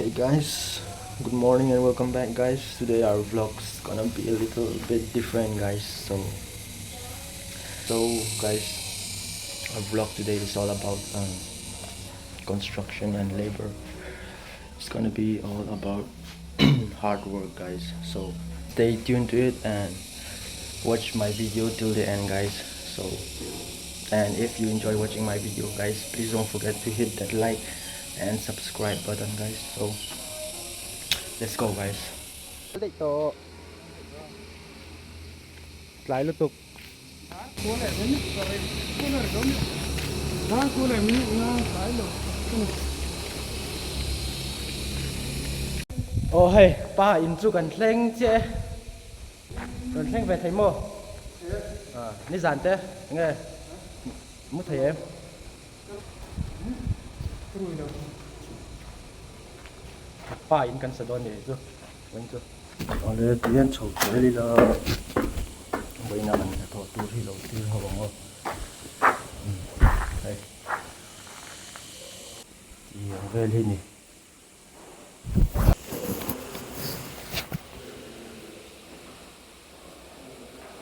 Okay guys, good morning and welcome back guys. Today our vlog's gonna be a little bit different guys. So so guys, our vlog today is all about um, construction and labor. It's gonna be all about hard work guys. So stay tuned to it and watch my video till the end guys. So and if you enjoy watching my video guys, please don't forget to hit that like and subscribe button guys. So let's go guys. Tlai lutuk. Aw hei pa in chu kan thleng chiah e. Rawn thleng ve thei maw? Nizan te enge mu thei em? Pa in kan sa dawn ni chu vawiin chu. Awle tihian chho zel ila vawiin a kan hnathawh tur hi lo thlir ho ang aw. Hei tih ang vel hi ni.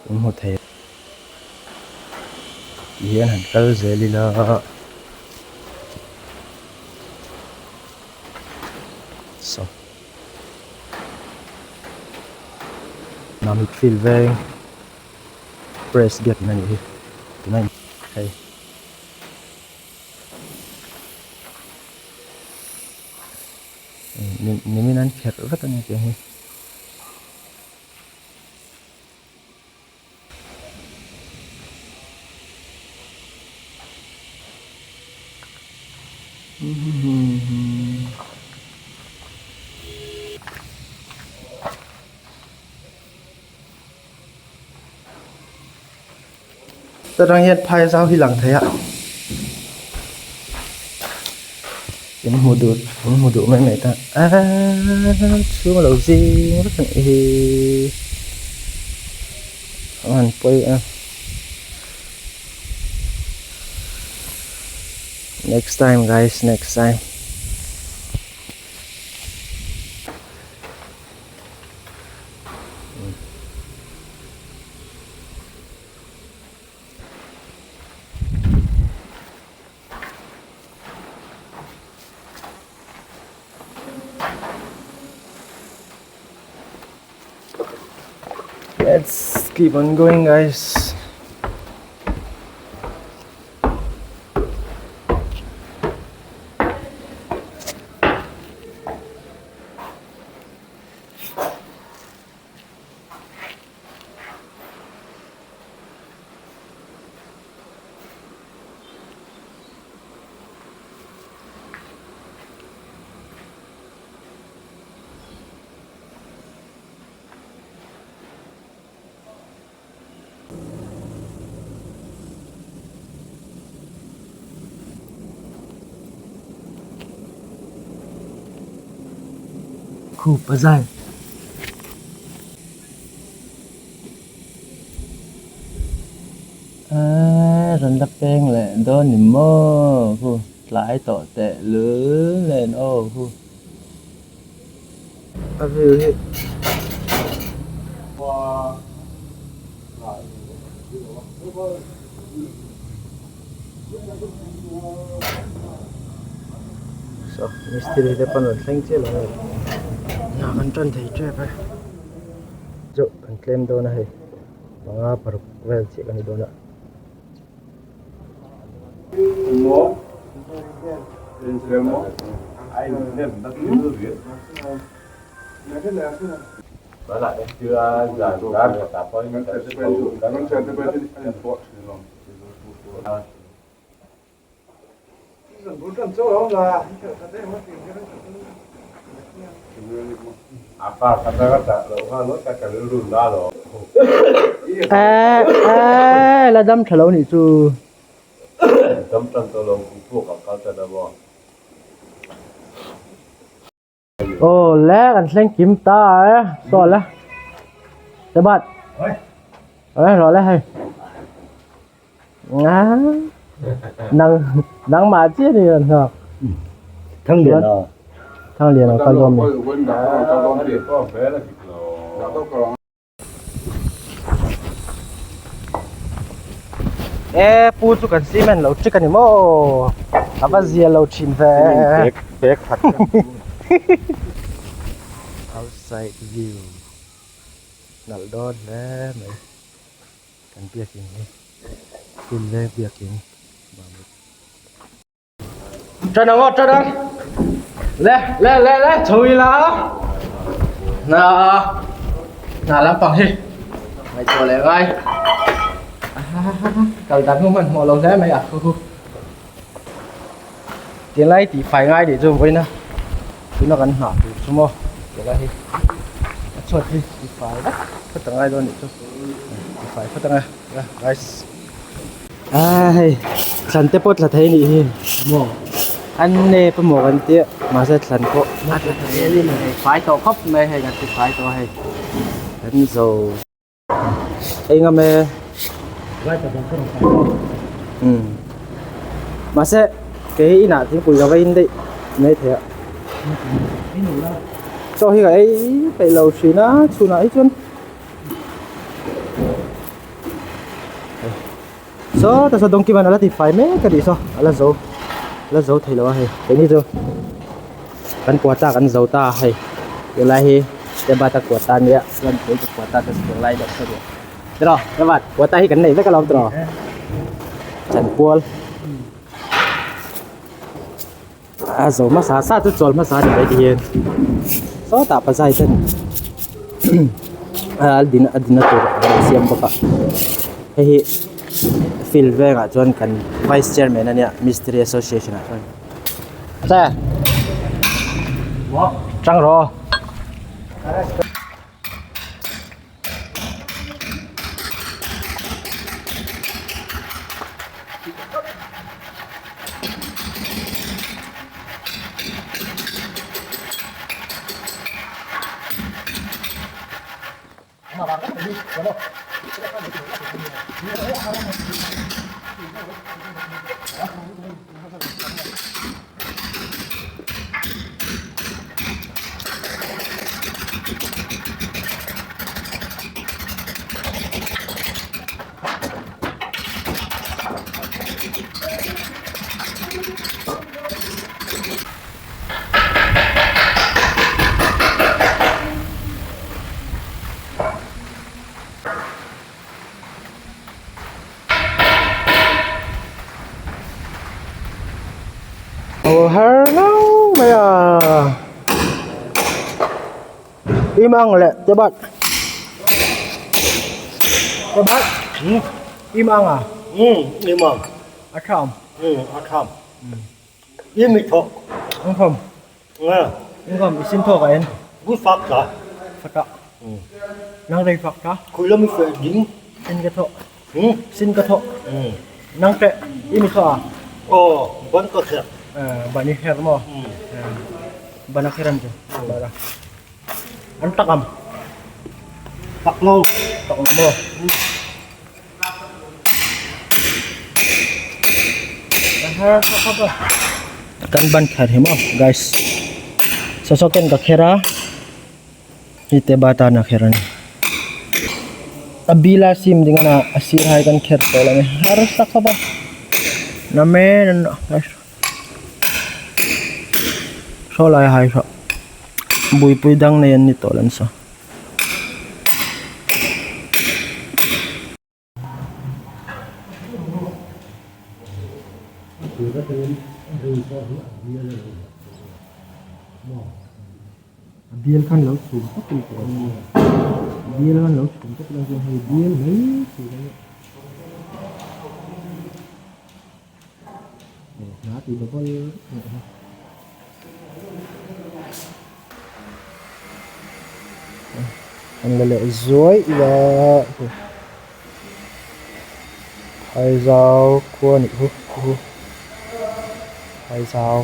In hmu thei ti hian han kal zel ila saw Mamit field veng press biakin a nih hi tunah hei. Nimin an kherh vek a ni tih hi. Ta tang hian phai zau hi lang thei a in hmu duh in hmu duh mai mai ta aaa chhung a lo zing vek a nih hi a han pawi a next time guys next time. Let's keep on going guys. Khup a zai. Eee rawn la peng leh dawn ni maw khu tlai tawh teh lul nen aw khu. A view hi. Saw mistiri te pawn rawn thleng chiah lo hei hna kan tan thei tep e chu kan tlem dawn a hei panga paruk vel chiah kan ni dawn a. Eee la dam tha lo nih chu. Aw le kan thleng kim ta e saw le te bat ê rồi le hei nang nang mah chiah ni an nghak Thang lian a. Thanglian ang kal dawn mi. E pu chu kan cement lo ṭik a ni maw a va zia lo ṭhin ve. Outside view nalh dawn hle mai kan biakin hi Pinleng biakin Mamit. Ṭan ang aw ṭan ang le le le le chho ila na hna lampang hi ngaihtuah leh ngai kal dan hmu hmanhmawh lo hle mai a hu hu tilai tih fai ngai nih chu vawiin a tuna kan nghah tur chu maw tilai hi a chhuat hi tih fai vek phawt a ngai dawn nih chu tih fai phawt ang e guys. A hei thlan te pawh tla thei anih hi maw an nep emaw kan tia mahse thlan pawh a tla thei a ni hei fai tawh khawp mai hei kan ti fai tawh a hei kan zo eng a me umm mahse kei hi inah thingpui ka va in daih mai thei a chaw hi ka ei peih lo thin a chhunah hi chuan. Saw ta saw donkey man ala ti fai mek a nih saw ala zo ala zo thei lo a hei keini chu kan kuata kan zo ta a hei tunlai hi tebata kuata a nia chuan kei ka kuata te chu tunlai deuh saw nia tiraw tebat kuata hi kan nei vek alawm tiraw chanpual a zo hmasa sa chu chawl hmasa a ni mai ti hian sawtah pazai ten a din a din na tur an siam bawk a hei hi field vengah chuan kan vice chairman a nia mistiri association ah chuan che tang rawh aw. Aw har lo mai a im ang leh te bat te bat im ang a im ang a tham a tham im i thawk ang khawm Nge ang khawm i sin thawk ah en Good fak ta fak a nang rei fak ta khui lam i feh ding sin ka thawk sin ka thawk nang teh i mi thawk a aw ban ka kher ban i kher maw ban a kher an chu an takam tak lo tak lo maw Kan ban kher hi maw guys saw saw ken ka kher a hei te bata na kher a ni a bila sim ding a a sir hai kan kher tawh lo a ni harsa khawp a namen saw lai hai saw buipui dang nei an ni tawh lo an saw. A bial khan lo chhum tawp in tur a ni a bial khan lo chhum tawp ila chuan hei bial mai tur a nia hna tih double nih hi. An la leh zuai ila Phaizau khua nih hu hu Phaizau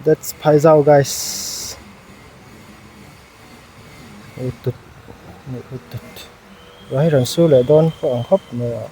That's Phaizau guys Utut utut. Ruah hi rawn sur leh dawn pawh ang khawp mai a.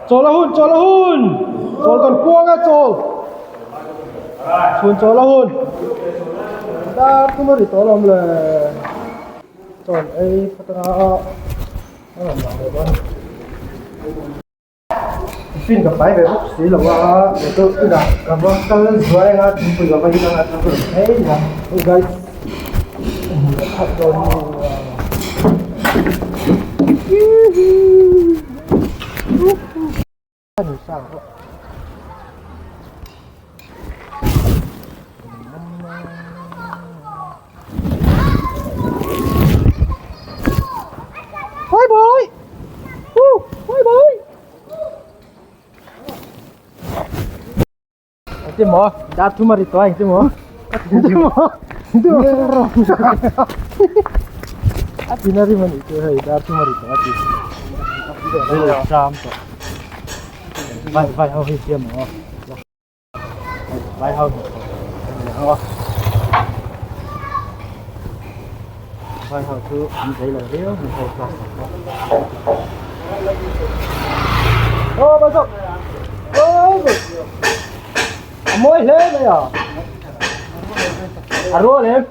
Chawl a hun, chawl a hun! Chawl kan puang a chawl! Chhun chawl a hun! Dar thum a ri tawh alawm le. Chawl ei phawt anga a rawn lang leh dawn. Tiffin ka pai ve bawk si lo a, motor inah ka va kal zuai anga thingpui ka va in anga chuan ka rawn phei leh a. Hey guys, hmuh leh phawt dawn ni a. Bye bye! Woo! Bye bye! Engtin maw? Dar thum a ri tawh a engtin maw? Engtin maw? Engtin maw? A tin a rim a nih chu hei dar thum a ri tawh a ti. Hei zam tawh. Vai vai ho hi siam maw? Vai ho Vai ho chu an zei lo viau mai hei class ah pawh. Aw ba zawk. Aw a mawi hle mai a. A rual em?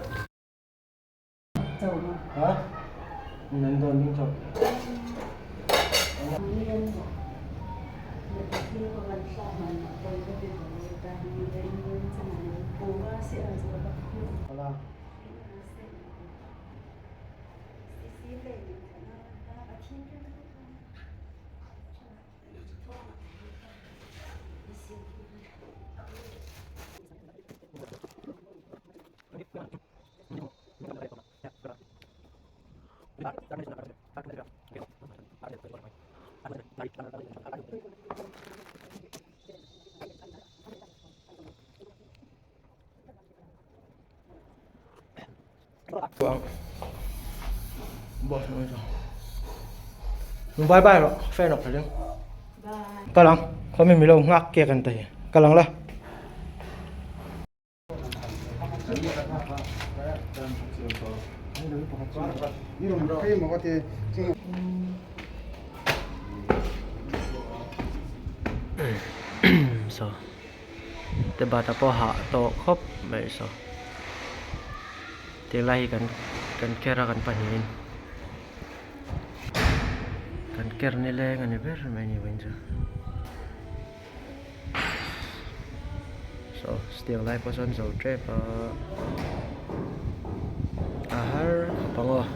Ha? Nan dawn ding chawp. Bye bye rawh fan rawh ka ring kal ang khawmi milo nghak kek an ti kal ang la. Saw te bata pawh hah tawh khawp mai saw tilai hi kan kan ker a kan pahnihin kan ker nileng a ni ber mai ni vawiin chu. Saw tiang lai pawh sawn zo tep a a har khawp ang aw.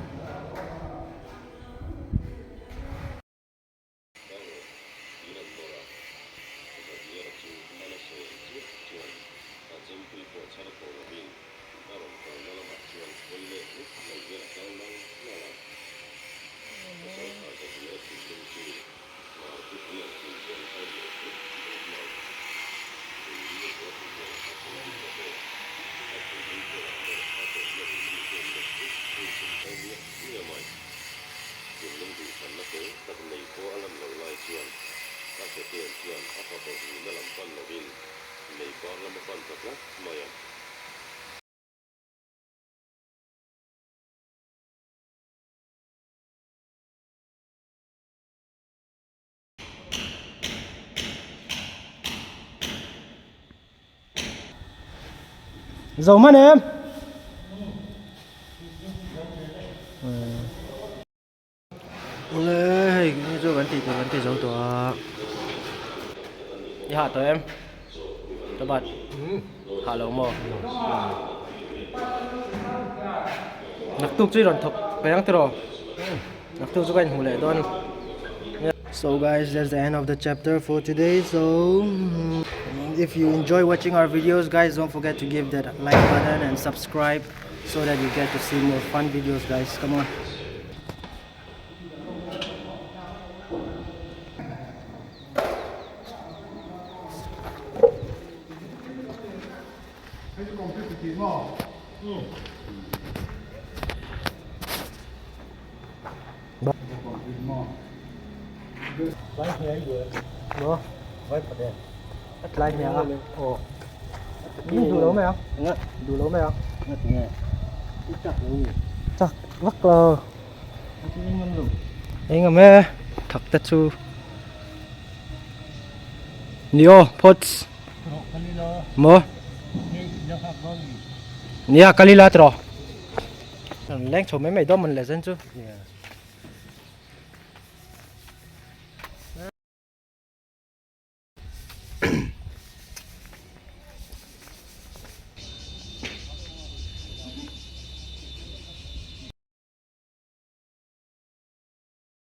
Zo hman em? Ule hei hei chu kan tih tur kan ti zo tawh a i hah tawh em Tabat. Hah lo maw? Naktuk chu i rawn thawk pe ang tiraw? Naktuk chu ka inhmu leh dawn. So guys, that's the end of the chapter for today. So if you enjoy watching our videos, guys, don't forget to give that like button and subscribe so that you get to see more fun videos, guys. Come on. Tlai hmel a aw min duh lo mai ang duh lo mai ang chak vak lo engam e thak te chu ni aw phawts maw nia kalila tiraw leng chho mai mai dawn mawn le zen chu.